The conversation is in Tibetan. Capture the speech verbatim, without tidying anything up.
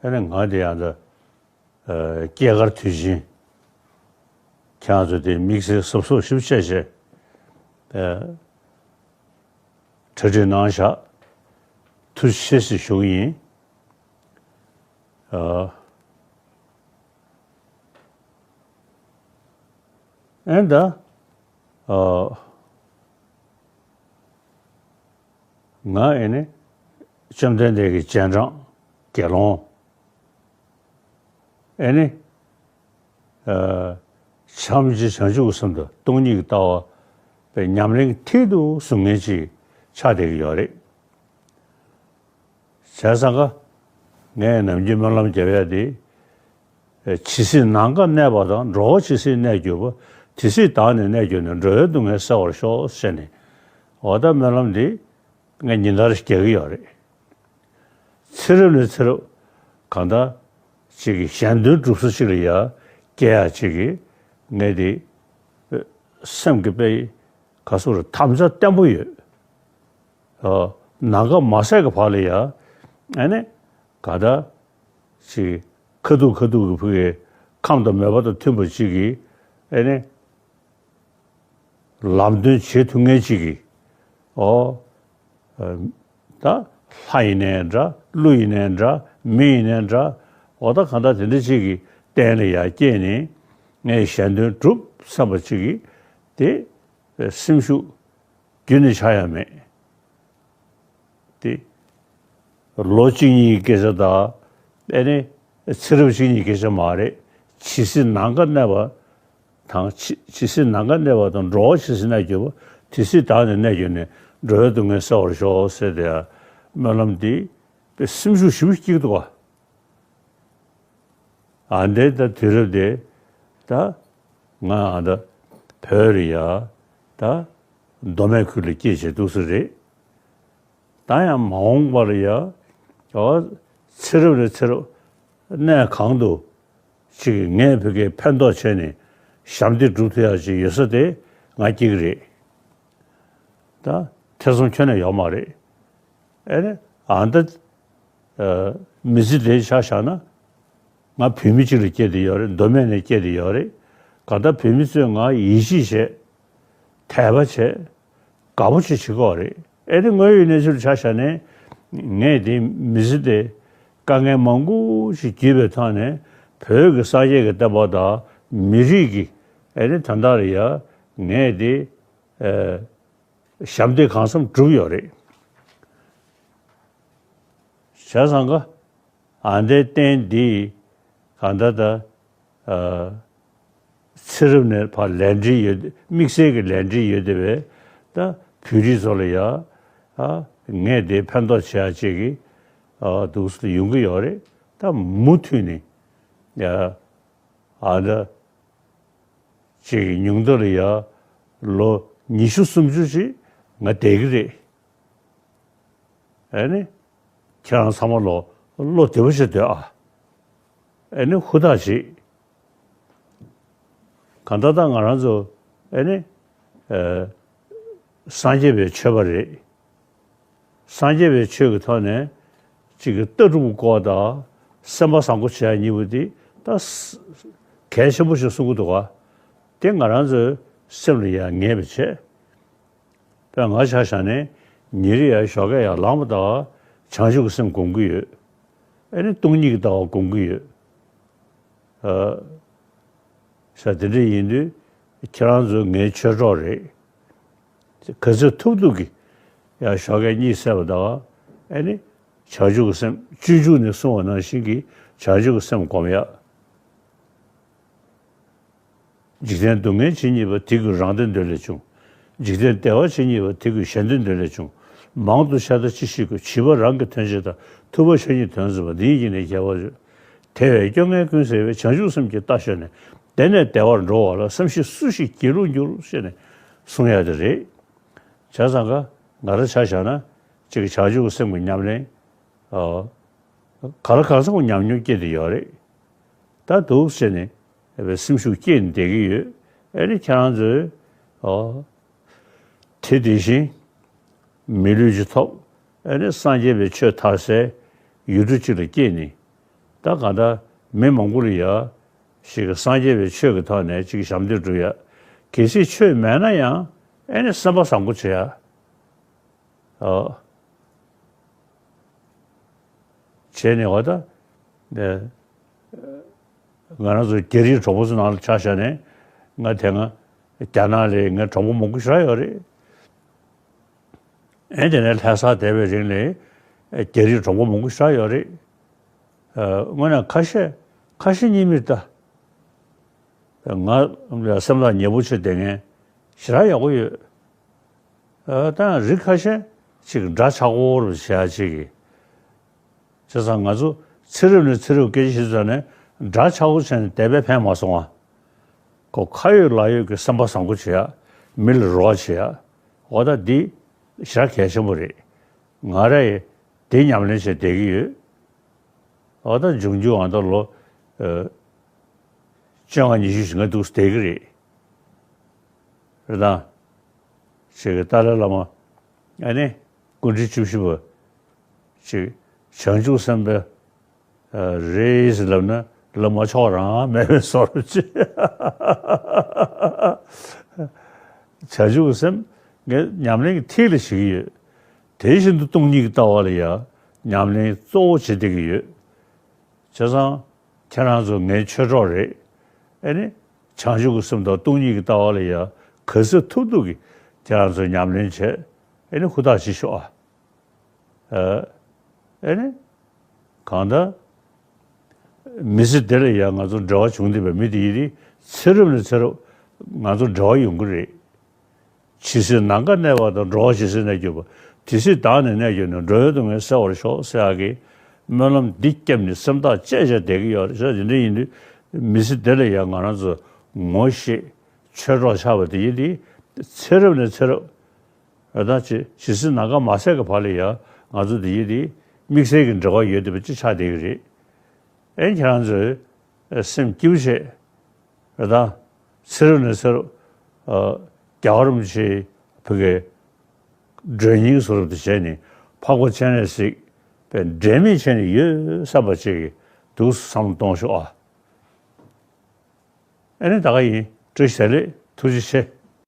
ཨ་ནི་ང་དེ་ཡང་ད་ཨ་སྐྱེས་སྐར་དུས་ཆེན་ཁྱེད་རང་ཚོ་དེ་དམིགས་བསལ་གཟབ་གཟབ་ཞིབ་བྱས་བྱས་ཨ་གྲ་སྒྲིག་གནང་བཞག་ཐུགས་རྗེ་ཆེ་ཞེས་ཞུ་གི་ཡིན། ཨ་ཨེ་ད་ཨ་ང་ཨེ་ནི་བཅོམ་ལྡན་འདས་ཀྱི་རྗེས་འབྲང་དགེ་སློང་ཨེ་ནི་ཨ་ཕྱམ་གཅིག་བྱང་ཆུབ་ཀྱི་སེམས་དང་སྟོང་ཉིད་ཀྱི་ལྟ་བ་པའི་ཉམས་ལེན་མཐིལ་དུ་བཟུང་མཁན་ཅིག་ཆགས་བསྡད་ཀྱི་ཡོད་རེད། བྱས་ཙང་ཀ་ངས་ནམ་རྒྱུན་སྨོན་ལམ་རྒྱབ་ཡ་དེ། ཇི་སྲིད་ནམ་མཁའ་གནས་པ་དང་། འགྲོ་བ་ཇི་སྲིད་གནས་གྱུར་པ། དེ་སྲིད་བདག་ནི་གནས་གྱུར་ནས། འགྲོ་བའི་སྡུག་བསྔལ་སེལ་བར་ཤོག་ཟེར་ནས། འོ་ད་སྨོན་ལམ་འདི་ངས་ཉིན་ལྟར་རྒྱག་གི་ཡོད་རེད། ཚེ་རབས་ནས་ཚེ་རབས་གང་ལྟར་ཅིག་གི་གཞན་དོན་སྒྲུབ་ས་ཅིག་ལ་ཡ་སྐྱེ་ཡ་ཅིག་གི་ངས་དེ་སེམས་ཀྱི་དཔེ་ག་སོ་རུ་དམ་བཅའ་བརྟན་པོ་ཡོད། ཨ་ནམ་མཁའ་མ་ཟད་ཀྱི་བར་ལ་ཡ་ཨ་ནི་ག་ད་ཅིག་ཁ་ཐུག་ཁ་ཐུག་གི་ཕུག་གི་ཁམས་དང་མོས་པ་དང་མཐུན་པ་ཅིག་གིས་ཨ་ནི་ལམ་སྟོན་བྱེད་ཐུབ་མཁན་ཅིག་གིས། ཨོ། ད་ལྷ་ཡིན་ནའི་འདྲ། ཀླུ་ཡིན་ནའི་འདྲ། མི་ཡིན་ནའི་འདྲ། འོ་ད་གང་ལྟར་དེ་འདྲ་ཅིག་གི་རྟེན་ལ་ཡར་སྐྱེས་ནས་ངས་གཞན་དོན་སྒྲུབ་བསམ་པ་ཅིག་གིས་དེ་སེམས་ཤུགས་རྒྱུན་ནས་ཆག་ཡ་མེད། དེ་ལོ་གཅིག་གཉིས་ཀྱི་སྐད་ཆ་དང་། ཨེ་ནི་ཚེ་རབས་གཅིག་གཉིས་ཀྱི་སྐད་ཆ་མ་རེད། ཇི་སྲིད་ནམ་མཁའ་གནས་པ་དང་། ཇི་ཇི་སྲིད་ནམ་མཁའ་གནས་པ་དང་། འགྲོ་བ་ཇི་སྲིད་གནས་གྱུར་པ། དེ་སྲིད་བདག་ནི་གནས་གྱུར་ནས། འགྲོ་བའི་སྡུག་བསྔལ་སེལ་བར་ཤོག་ཟེར་ཏེ་སྨོན་ལམ་འདི་དཔེ་སེམས་ཤུགས་ཞེ་པོ་སྐྱེ་གི་འདུག་ག་ཨ་འདྲའི་ད་དུས་རབས་དེ་ད་ང་ཨ་ད་བོད་རེད་ཡ། ད་མདོ་སྨད་ཁུལ་ལ་སྐྱེས་བྱས་འདུག་ས་རེད། ད་ཡང་མ་འོངས་པར་ཡ། ཨོ། ཚེ་རབས་ནས་ཚེ་རབས་གནས་གང་དུ་ཅིག་ངས་བོད་སྐད་ཕན་ཐོགས་བྱས་ནས་ཞབས་འདེགས་སྒྲུབ་ཐུབ་ཡ་ཅིག་ཡོད་ས་དེ་ང་སྐྱེ་གི་རེད། ད་ཐེ་ཚོམ་ཁྱོན་ནས་ཡོད་མ་རེད། ཨེ་ནི་ཨ་ད་ཨ་མི་ཚེ་དེ་ཆ་བཞག་ན། ང་བོད་མི་གཅིག་ལ་སྐྱེས་བསྡད་ཡོད་རེད། མདོ་སྨད་ནས་སྐྱེས་བསྡད་ཡོད་རེད། གང་ལྟར་བོད་མི་ཚོས་ང་ཡིད་ཆེས་བྱས། དད་པ་བྱས། དགའ་པོ་ཅིག་བྱེད་ཀྱི་ཡོད་རེད། ཨེ་ནི་དངོས་ཡོད་གནས་ཚུལ་ཆ་བཞག་ནས་ངས་དེ་མི་ཚེ་དེ་དཀའ་ངལ་མང་པོ་ཞིག་བརྒྱུད་པའི་ཐོག་ནས་བོད་ཀྱི་སངས་རྒྱས་ཀྱི་བསྟན་པ་དང་མི་རིགས་ཀྱི་ཨེ་ནི་དོན་དག་ལ་ཡ་ངས་དེ་ཨེ་ཞབས་འདེགས་གང་འཚམ་བསྒྲུབས་ཡོད་རེད། བྱས་ཙང་ཀ་ཨ་འདྲའི་རྟེན་འདི་གང་ལྟར་ད་ཨ་ཚེ་རབས་ནས་ཕར་ལས་འབྲེལ་ཡོད། དམིགས་བསལ་གྱི་ལས་འབྲེལ་ཡོད་བསྡད་པའི་ད་བོད་རིགས་ཚོ་ལ་ཡ་ཨ་ངས་དེ་ཕན་ཐོགས་བྱེད་ཡ་ཅིག་གི་ཨ་འདུག་སེ་ཡོང་གི་ཡོད་རེད། ད་མུ་མཐུད་ནས་ཡ་ཨ་ད། ཅིག་ཉུང་མཐའ་ལ་ཡ་ལོ་ཉི་ཤུ་སུམ་ཅུ་ཅིག་ང་བསྡད་ཀྱི་རེད། ཨེ་ནི་ཁྱེད་རང་ཚང་མ་ལོ་བློ་བདེ་པོ་བྱས་སྡོད་ཨ། ཨེ་ནི་ཧུར་ཐག་བྱེད། གང་ལྟར་ད་ང་རང་ཚོ་ཨེ་ནི་ཨེ་སངས་རྒྱས་པའི་ཆོས་པ་རེད། སངས་རྒྱས་པའི་ཆོས་ཀྱི་ཐོག་ནས་གཅིག་གི་ལྟ་གྲུབ་སྐོར་དང་སེམས་པ་བཟང་པོ་བྱེད་ཡ་གཉིས་པོ་དེ་ད་ས་གལ་ཆེན་པོ་ཞིག་གསུང་གི་འདུག་ག་དེ་ང་རང་ཚོའི་སེམས་ལ་ཡ་ངེས་པ་བྱས། དཔེར་ང་ཆ་བཞག་ནས་ཉིན་རེ་ཡ་ཞོགས་ཀས་ཡར་ལངས་པ་དང་བྱང་ཆུབ་ཀྱི་སེམས་སྒོམ་གྱི་ཡོད། ཨེ་ནི་སྟོང་ཉིད་ཀྱི་ལྟ་བ་སྒོམ་གྱི་ཡོད། ཨ། ས་དེ་འདྲ་ཡིན་དུས་ཁྱེད་རང་ཚོ་ངའི་ཆོས་གྲོགས་རེད། ག་ཚོད་ཐུབ་ཐུབ་ཀྱིས་ཡང་ཞོགས་ཀས་གཉིད་སད་པ་དང་ཨ་ནི་བྱང་ཆུབ་ཀྱི་སེམས། སྤྱོད་འཇུག་ནས་གསུངས་པ་ནང་བཞིན་གྱི་བྱང་ཆུབ་ཀྱི་སེམས་སྒོམ་ཡ། འཇིག་རྟེན་སྡུག་བསྔལ་ཇི་སྙེད་པ། དེ་ཀུན་རང་བདེ་འདོད་ལས་བྱུང་། འཇིག་རྟེན་བདེ་བ་ཇི་སྙེད་པ། དེ་ཀུན་གཞན་དོན་འདོད་ལས་བྱུང་། མང་དུ་བཤད་ལྟ་ཅི་ཞིག་དགོས། བྱིས་པ་རང་གི་དོན་བྱེད་ལྟ། ཐུབ་པ་ཆོས་ཉིད་དོན་གཟིགས་པ། འདི་ཉིད་ཀྱིས་ནི་རྒྱལ་བར་འགྱུར། དེ་བས་སྐྱོ་ངལ་ཀུན་སེལ་བའི། བྱང་ཆུབ་སེམས་ཀྱི་རྟ་ཞོན་ནས། དེ་ནས་བདེ་བར་འགྲོ་བ་ལ། བསམ་ཤེས་སུ་ཞིག་སྒྱིད་ལུག་འགྱུར། ཞེས་ནས་གསུང་ཡ་དེ་རེད། བྱས་ཙང་ཀ་ང་རང་ཆ་བཞག་ན་གཅིག་བྱང་ཆུབ་ཀྱི་སེམས་ཀྱི་ཉམས་ལེན། ཨ། ག་ལ་གང་འཚམ་ཉམས་མྱོང་སྐྱེས་བསྡད་ཡོད་རེད། ད་འདུག་ཟེར་ནས་སེམས་ཤུགས་སྐྱེས་ནས་བསྡད་ཀྱི་ཡོད། ཨེ་ནི་ཁྱེད་རང་ཚོས། ཨོ། དེ་དེ་བཞིན་མི་ལུས་ཅིག་ཐོབ། ཨེ་ནི་སངས་རྒྱས་པའི་ཆོས་དར་སའི་ཡུལ་གྲུ་ཅིག་ལ་སྐྱེས་ནས། ད་གང་ལྟར་མི་མང་པོ་ལ་ཡ་ཞིག་གི་སངས་རྒྱས་པའི་ཆོས་ཀྱི་ཐོག་ནས་ཅིག་ཞབས་འདེགས་སྒྲུབ་ཡ། གལ་སྲིད་ཆོས་མེད་ན་ཡང་ཨེ་ནི་སེམས་པ་བཟང་པོ་བྱེད་ཡ། ཨོ། བྱས་ནས་འོ་ད། ང་རང་ཚོ་རྒྱ་རིགས་གྲོགས་པོ་ཚོ་ནང་ལ་ཆ་བཞག་ནས་ང་དེ་སྔ་རྒྱ་ནག་ལ་ངའི་གྲོགས་པོ་མང་པོ་ཞེ་དྲག་ཡོད་རེད། ཨེ་དེ་ནས་ལྷ་སར་བསྡད་པའི་རིང་ལ་རྒྱ་རིགས་གྲོགས་པོ་མང་པོ་ཞེ་དྲག་ཡོད་རེད། དངོས་གནས་ཁ་ཤས་ཁ་ཤས་གཉིས་མེད་ད། ང་ལ་སེམས་ཐག་ཉེ་པོ་བྱས་བསྡད་མཁན་ཞེ་དྲག་ཡག་པོ་ཡོད། ཨ། ད་རིགས་ཁ་ཤས་ཅིག་འདྲ་ཆགས་པོ་རུ་བྱེད་ཡ་ཅིག་གིས། བྱས་ཙང་ང་ཚོ་ཚེ་རབས་ནས་ཚེ་རབས་སྐད་ཆ་བཤད་ཙང་ནས་འདྲ་ཆགས་པོ་བྱས་ནས་བསྡད་པས་ཕན་མ་སོང་ང་། ཁོ་ཁ་ཡོད་ལག་ཡོད་ཀྱི་སེམས་པ་བཟང་པོ་བྱེད་ཡ། མི་ལ་རོགས་བྱེད་ཡ། འོ་ད་འདི་ཞེ་དྲག་གལ་ཆེན་པོ་རེད། ང་རང་ཡིས་འདི་ཉམས་ལེན་བྱས་བསྡད་ཀྱི་ཡོད། འོ་ད་འབྱུང་འགྱུར་ཨ་ད་ལོ། ཨ། བཅོ་ལྔ་ཉི་ཤུ་ཞིག་ང་འདུག་སེ་བསྡད་ཀྱི་རེད། རེད་དང་། ཅིག་གི་ཏཱ་ལའི་བླ་མ། ཨ་ནི་སྐུ་ཕྲེང་བཅུ་བཞི་པ། ཅིག་བྱང་ཆུབ་སེམས་དཔའ་རེད་ཟེར་ལབ་ན་ལབ་མ་ཆོག་རང་མེད་པའི་བཟོ་འདྲ་ཅིག་བྱང་ཆུབ་སེམས་ངས་ཉམས་ལེན་གྱི་ཐིག་ལེ་བྱེད་ཀྱི་ཡོད། དེ་བཞིན་དུ་སྟོང་ཉིད་ཀྱི་ལྟ་བ་ལ་ཡང་ཉམས་ལེན་གཙོ་བོ་བྱེད་བསྡད་ཀྱི་ཡོད། བྱས་ཙང་ཁྱེད་རང་ཚོ་ངའི་ཆོས་གྲོགས་རེད། ཨེ་ནི་བྱང་ཆུབ་ཀྱི་སེམས་དང་སྟོང་ཉིད་ཀྱི་ལྟ་བ་ལ་ཡང་ག་ཚོད་ཐུབ་ཐུབ་ཀྱིས་ཁྱེད་རང་ཚོས་ཉམས་ལེན་བྱས། ཨེ་ནི་ཧུར་ཐག་བྱེད་ཤོག་ཨ། ཨེ་ནི་གང་ལྟར་མི་ཚེ་འདི་ལ་ཡང་ང་ཚོ་འབྲེལ་བ་བྱུང་བསྡད་པའི་མི་དེ་ཡིན་དེ་ཚེ་རབས་ནས་ཚེ་རབས་ང་ཚོ་འབྲེལ་བ་ཡོང་གི་རེད། ཇི་སྲིད་ནམ་མཁའ་གནས་པ་དང་། འགྲོ་བ་ཇི་སྲིད་གནས་གྱུར་པ། དེ་སྲིད་བདག་ནི་གནས་གྱུར་ནས། འགྲོ་བའི་སྡུག་བསྔལ་སེལ་བར་ཤོག་ཟེར་ཡག་གི་སྨོན་ལམ་འདི་བརྒྱབ་ནས་སེམས་ཐག་བཅད་བྱས་བསྡད་ཀྱི་ཡོད་རེད་ཟེར། དེ་འདྲ་ཡིན་དུས་མི་ཚེ་འདི་ལ་ཡང་ང་རང་ཚོ་ངོ་ཤེས་ཆོས་གྲོགས་ཆགས་པ་དེ་ཡིན་དེ་ཚེ་རབས་ནས་ཚེ་རབས་ད་ཅི་ཇི་སྲིད་ནམ་མཁའ་མ་ཟད་ཀྱི་བར་ལ་ཡང་ང་ཚོ་དེ་ཡིན་དེ་དམིགས་བསལ་གྱི་འབྲེལ་བ་ཡོད་བསྡད་པ་ཅིག་ཆགས་བསྡད་ཀྱི་རེད། ཨེ་ཁྱེད་རང་ཚོས་སེམས་སྐྱིད་པོ་བྱེད། རེད་ད། ཚེ་རབས་ནས་ཚེ་རབས། ཨ། རྒྱལ་བ་རིན་པོ་ཆེའི་བོད་ཀྱི་མགྲོན་གཉེར་བཟོ་འདྲ་དེ་བྱས་ནས་འཕགས་པ་སྤྱན་རས་གཟིགས་པའི་འབྲལ་མེད་བྱས་ནས་ཡོད་བསམ་པ་ཅིག་གིས་འདུག་སེ་བསམ་བློ་གཏོང་ཤོག་ཨ། ཨ་ནི་ད་ག་ཡིན། བཀྲ་ཤིས་བདེ་ལེགས། ཐུགས་རྗེ་ཆེ།